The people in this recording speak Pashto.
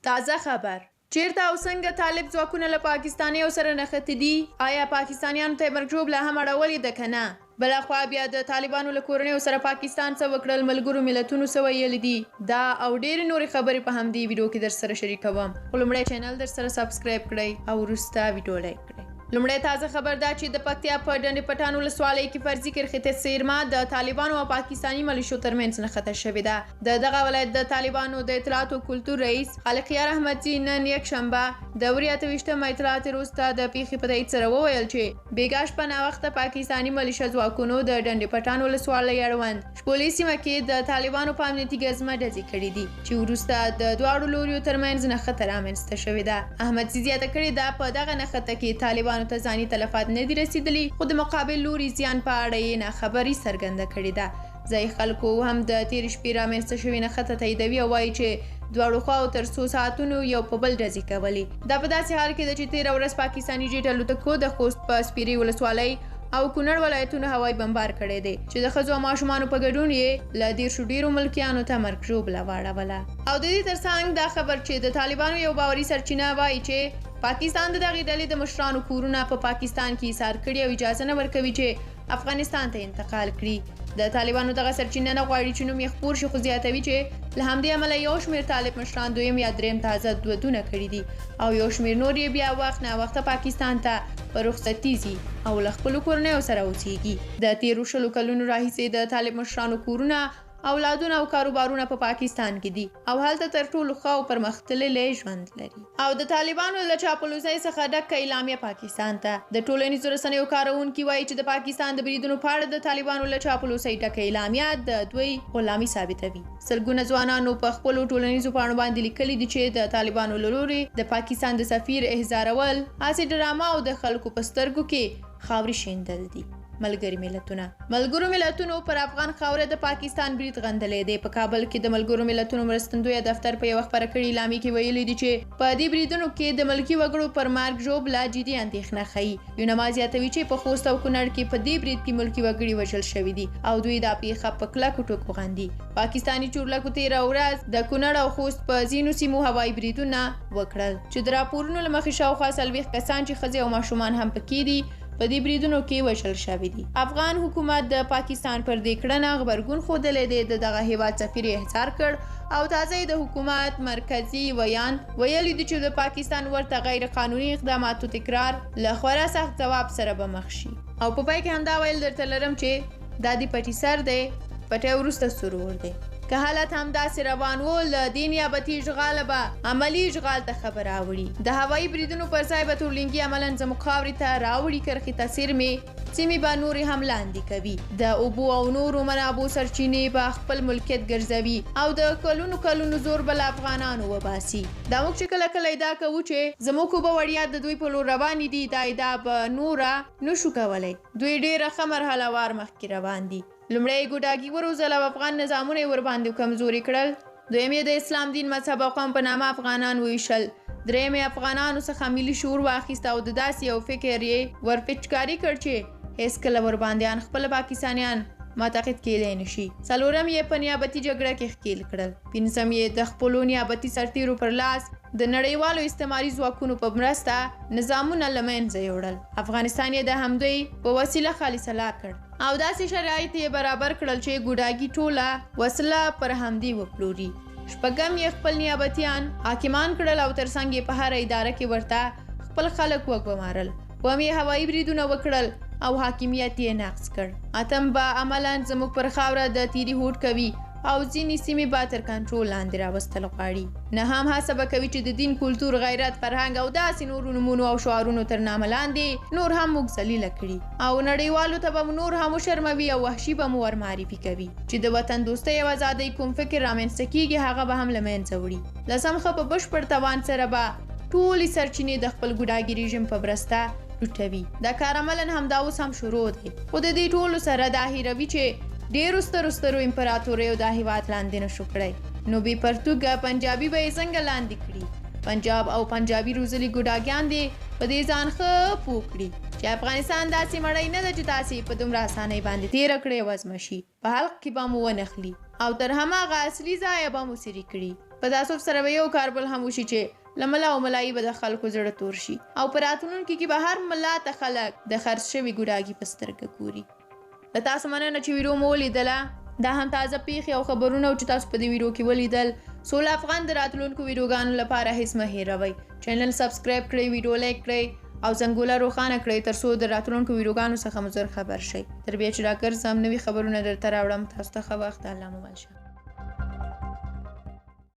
تازه خبر چیرته او څنګه طالب ځواکونه له پاکستانیو سره نښتي دي؟ آیا پاکستانیانو ته مرګ ژوبله هم اړولې ده که نه؟ بل خوا بیا د طالبانو له کورنیو سره پاکستان څه وکړل، ملګرو ملتونو څه ویلي دي؟ دا او ډېرې نورې خبرې په همدې ویډیو کې درسره شریکوم، خو لومړی چینل درسره subscribe کړئ او وروسته ویډیو like کړئ. لومړی تازه خبر دا چې د پکتیا په ډنډ پټان ولسوالۍ کې فرضي کرښې ته څېرمه د طالبانو او پاکستاني ملیشو ترمنځ نښته شوې ده. د دغه ولایت د طالبانو د اطلاعاتو کلتور رئیس خالقیار احمدزي نن یکشنبه د وري 28مه اطلاعات روز ته د پېښې په تایید سره وویل چې بېګا شپه ناوخته پاکستاني ملیشه ځواکونو د ډنډ پټان ولسوالۍ اړوند شپولې سیمه کې د طالبانو په امنیتي ګزمه ډزې کړې دي چې وروسته د دواړو لوریو ترمنځ نښته رامنځته شوې ده. احمدزي زیاته کړې ده په دغه نښته کې طالبانو ته ځاني تلفات نه دي رسېدلي، خو د مقابل لوري زیان په اړه یې ناخبري څرګنده کړې ده. ځایي خلکو هم د تېرې شپې رامنځته شوې نښته تاییدوي او وایي چې دواړو خواو تر څو ساعتونو یو په بل ډزې کولې. دا په داسې حال کې ده چې تېره ورځ پاکستاني جېټ الوتکو د خوست په سپیرې ولسوالۍ او کونړ ولایتونو هوایي بمبار کړی دی چې د ښځو او ماشومانو په ګډون یې له 30 ډېرو ملکیانو ته مرګ ژوبله واړوله. او د دې ترڅنګ دا خبر چې د طالبانو یو باوري سرچینه وایي چې پاکستان د دغې ډلې د مشرانو کورونه په پاکستان کې ایسار کړي او اجازه نه ورکوي چې افغانستان ته انتقال کړي. د طالبانو دغه سرچینه نه غواړي چې نوم یې خپور شي، خو زیاتوي چې له همدې امله یو شمېر طالب مشران دویم یا دریم تازه ودونه کړي دي او یو شمېر نور یې بیا وخت ناوخته پاکستان ته په رخصتي ځي او له خپلو کورنیو سره اوسیږي. د تېرو 20 کلونو راهیسې د طالب مشرانو کورونه، اولادونه او کاروبارونه په پاکستان کې دي او هلته تر ټولو ښه او پرمختللی ژوند لري. او د طالبانو له چاپلوسۍ څخه ډکه اعلامیه پاکستان ته. د ټولنیزو رسنیو کاروونکي وایي چې د پاکستان د بریدونو په اړه د طالبانو له چاپلوسۍ ډکه اعلامیه د دوی غلامي ثابتوي. سلګونه ځوانانو په خپلو ټولنیزو پاڼو باندې لیکلي دي چې د طالبانو له لوري د پاکستان د سفیر احضارول هسې ډرامه او د خلکو په سترګو کې خاورې شیندل دي. ملګري ملتونه. ملګرو ملتونو پر افغان خاوره د پاکستان برید غندلی دی. په کابل کې د ملګرو ملتونو مرستندوی دفتر په یوه خپره کړې اعلامیه کې ویلي دي چې په دې بریدونو کې د ملکي وګړو پر مرګ ژوبله جدي اندېښنه ښيي. یونما زیاتوي چې په خوست او کونړ کې په دې برید کې ملکي وګړي وژل شوي دي او دوی دا پېښه په کلکو ټکو غندي. پاکستاني چورلکو تېره ورځ د کونړ او خوست په ځینو سیمو هوایي بریدونه وکړل چې د راپورونو له مخې شاوخوا 40 کسان چې ښځې او ماشومان هم پکې دي په دې بریدونو کې وژل شوي دي. افغان حکومت د پاکستان پر دې کړنه غبرګون ښودلی دی. د دغه هیواد سفیر یې احضار کړ او تازه یې د حکومت مرکزي ویاند ویلي دي چې د پاکستان ورته غیر قانوني اقداماتو تکرار له خورا سخت ځواب سره به مخ شي. او په پای کې همدا ویل درته لرم چې دا دې پټي سر دی، پټی وروسته سرور دی. که حالت همداسې روان و، له دې نیابتي اشغاله به عملي اشغال ته خبر راوړي. د هوایي بریدونو پر ځای به تورلینګي عملاً زموږ خاورې ته راوړي، کرښې ته څېرمې سیمې به نورې هم لاندې کوي، د اوبو او نورو منابعو سرچینې به خپل ملکیت ګرځوي او د کلونو کلونو زور به له افغانانو وباسي. دا موږ چې کله کله ادعا کوو چې زموږ اوبه وړیا د دوی په لور روانې دي، دا ادعا به نوره نشو کولی. دوی ډېره ښه مرحله وار مخکې روان دي. لومړی یې ګوډاګي وروزل او افغان نظامونه یې ورباندې کمزوري کړل. دویم یې د اسلام دین، مذهب او قوم په نامه افغانان وویشل. دریم یې افغانانو څخه ملي شعور واخیست او د داسې یو فکر یې ورپچکاري کړ چې هېڅکله ورباندې ان خپله پاکستانیان معتقد کېدی نشي. څلورم یې په نیابتي جګړه کې ښکېل کړل. پنځم یې د خپلو نیابتي سرتیرو پر لاس د نړیوالو استعماري ځواکونو په مرسته نظامونه له منځه یوړل. افغانستان یې د همدوی په وسیله خالي سلا کړ او داسې شرایط یې برابر کړل چې ګوډاګي ټوله وسله پر همدې وپلوري. شپږم یې خپل نیابتیان حاکمان کړل او ترڅنګ یې په هره اداره کې ورته خپل خلک وګمارل. اووم یې هوایي بریدونه وکړل او حاکمیت یې نقض کړ. اتم به عملاً زموږ پر خاوره د تیري هوډ کوي او ځینې سیمې به تر کنټرول لاندې راوستل غواړي. نهم هڅه به کوي چې د دین، کلتور، غیرت، فرهنګ او داسې نورو نومونو او شعارونو تر نامه لاندې نور هم موږ ذلیله کړي او نړیوالو ته به مو نور هم وشرموي او وحشي به مو ورمعرفي کوي چې د وطن دوستۍ او ازادۍ کوم فکر رامنځته کیږي هغه به هم له منځه وړي. لسم ښه په بشپړ توان سره به ټولې سرچینې د خپل ګوډاګي رژیم په مرسته لوټوي. دا کار عملاً همدا اوس هم شروع دی، خو د دې ټولو سره دا هېروي چې ډېرو سترو سترو امپراتوریو دا هیواد لاندې نشو کړی، نو بې پرتوګه پنجابي به یې څنګه لاندې کړي؟ پنجاب او پنجابي روزلي ګوډاګیان دې په دې ځان ښه پوه کړي چې افغانستان داسې مړی نه ده چې تاسې په دومره اسانۍ باندې تېره کړې وزمه شي، په حلق کې به مو ونښلي او تر هماغه اصلي ځایه به مو څیرې کړي. په تاسف سره به یو کار بل هم وشي چې له ملا او ملایي به د خلکو زړه تور شي او په راتلونکي کې به هر ملا ته خلک د خرڅ شوي ګوډاګي په سترګه ګوري. له تاسو مننه چې ویډیو مو ولیدله. دا هم تازه پیښې او خبرونه چې تاسو په دې ویډیو کې ولیدل. سوله افغان د راتلونکو ویډیوګانو لپاره هیڅ مه هیروئ. چینل سبسکرایب کړئ، ویډیو لایک کړئ او زنګوله روښانه کړئ ترڅو د راتلونکو ویډیوګانو څخه مو زر خبر شئ. تر بیا چې راګرځم نوي خبرونه درته راوړم. تاسو ته ښه وخت. الله مو مل شه.